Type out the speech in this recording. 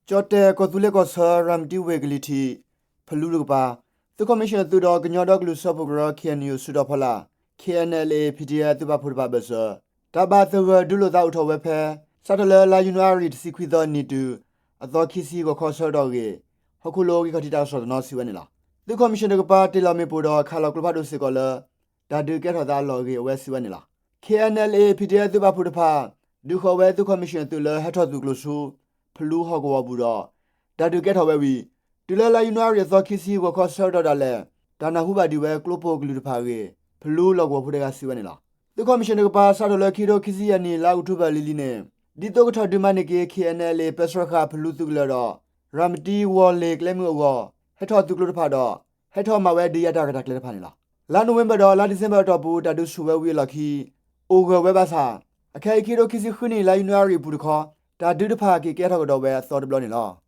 ကၠီၣ်တဲၣ်ကီၢ်သူလ့ၤကီၢ်ဆၢ ရၤမတံဝ့ၢ်ကလံၤထံး ဖလူတကပၤ သုးခီၣ်မံၣ်ၡၢၣ်အသုးဒီး ကညီဒီကလုာ်စၢဖှိၣ်ကရၢ K N U စုတီၤဖီလာ် K N L A P D F သုးပာ်ဖှိၣ်တဖၣ်အဘၢၣ်စၢၤ တၢ်ဘၣ်သဂၢၢ်ဒုးလိာ်သးအိၣ်ထီၣ်ဝဲဖဲ စးထီၣ်လၢလါယနူၤအါရံၤ တဆံခွံသီနံၤတုၤ အသီခံဆံဂီၤခီဆၢကတီၢ်အဂ့ၢ် ဟီၣ်ခိၣ်လိၤဂံၢ်ခီၣ်ထံးတၢ်ကစီၣ်တနီၤစံးဝဲန့ၣ်လီၤ. သုးခီၣ်မံၣ်ၡၢၣ်တကပၤ တ့ၢ်လီၤမ့ၣ်ပိၢ်ဒီး ခးလီၤကျိဖးဒိၣ်စ့ၢ်ကီးလၢ တၢ်ဒုးကဲထီၣ်သးအလီၢ်အဂ့ၢ် အဝဲစံးဝဲန့ၣ်လီၤ. K N L A P D F သုးပာ်ဖှိၣ်တဖၣ် ဒုးဃီၤဝဲသုးခီၣ်မံၣ်ၡၢၣ်အသုးလၢ ဟဲထီၣ်သုးကျိၤဆူ ဖလူဟီၣ်ကဝီၤပူၤဒီး တၢ်ဒုးကဲထီၣ်ဝဲဝံၤ တုၤလၢလါယနူၤအါရံၤ အသီခံဆံဂီၤခီဆၢကတီၢ်ဒၣ်လဲာ် တၢ်နၢ်ဟူဘၣ်ဒံးဝဲ ကျိပိၢ်ကလုာ်တဖၣ်အဂ့ၢ် ဖလူလီၢ်ကဝီၤဖိတဂၤစံးဝဲန့ၣ်လီၤ. သုးခီၣ်မံၣ်ၡၢၣ်တကပၤ စးထီၣ်လၢခံကထိခံဆံယဲၢ်နံၣ် လါအီးကထိဘၢၣ်လံၤလံၤန့ၣ် ဒ်သိးကထီၣ်ဒုးမၤန့ၢ်က့ၤ K N L A ပၢဆှၢဃာ်ဖလူသုးကလၢၤဒီး ရၤမတံဝီၤလ့ၤကျဲမုၢ်အဂီၢ် ဟဲထီၣ်သုးကျိၤတဖၣ်ဒီး ဟဲထီၣ်မၤဝဲဒုးယၤတၢ်ရဲၣ်တၢ်ကျဲၤတဖၣ်န့ၣ်လီၤ. လါနိၣ်ဝ့ဘၢၣ်ဒီးလါဒံၣ်စ့ဘၢၣ်အတီၢ်ပူၤ တၢ်ဒုးဆူၣ်ဝဲဝံၤအလီၢ်ခံ အိၣ်ဂၢၢ်ဝဲဘၣ်ဆၣ် အခဲအံၤ ခံကထိခံဆံဃုနံၣ် လါယနူၤအါရံၤအပူၤတခီ တၢ်ဒုးတဖၣ်က့ၤကဲထီၣ်ကဒီးဝဲအသီတဘျီန့ၣ်လီၤ.